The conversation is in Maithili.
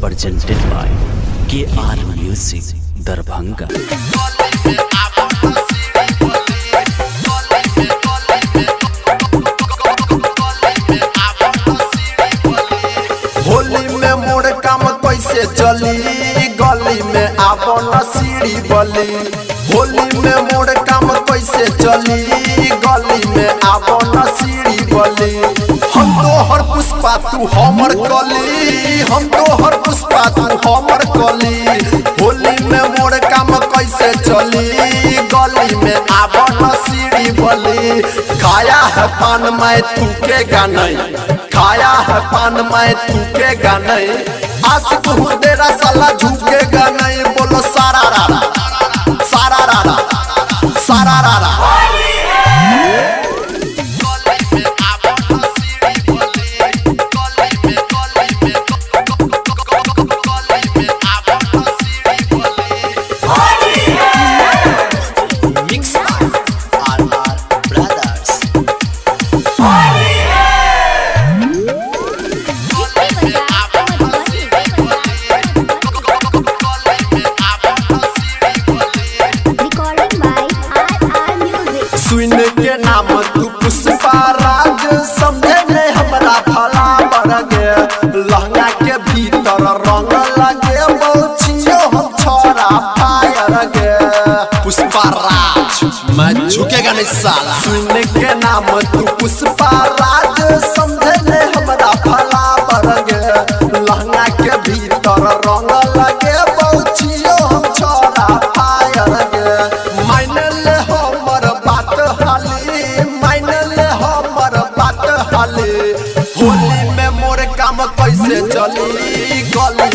Presented by KR Music, Darbhanga. Holi में मोर काम कैसे चली, गली में आवन सीढ़ी बली। होली में मोर काम कैसे चली, गली में आवन सीढ़ी बली। हम तोहर पुष्पा तू हमर कली, हम तोहर पुष्पा तू हमर कली। होली में मोर काम कैसे चली, गली में आवन सीढ़ी बली। खाया है पान मैं थूकेगा नहीं, खाया है पान मैं थूकेगा नहीं। आशिक हूँ तेरा साला झुकेगा नहीं। बोलो सारा रारा सारा रारा सारा रारा। Mixed by RR Brothers. Recording by RR Music. सुन के नाम तू पुष्पा राज समझे ने हमरा भला बढ़ गे। लहंगा के भीतर रंग लगे बौछियो हम छोरा फायर गे। पुष्पा राज मैं झुकेगा नहीं साला। सुन के नाम तू पुष्पा राज समझे ने हमरा भला बढ़ गे। लहंगा के भीतर रंग लगे बौछियो हम छोरा फायर गे। माइनल हमर बात हाली, माइनल हमर बात हाली। होली में मोर काम कैसे चली, गली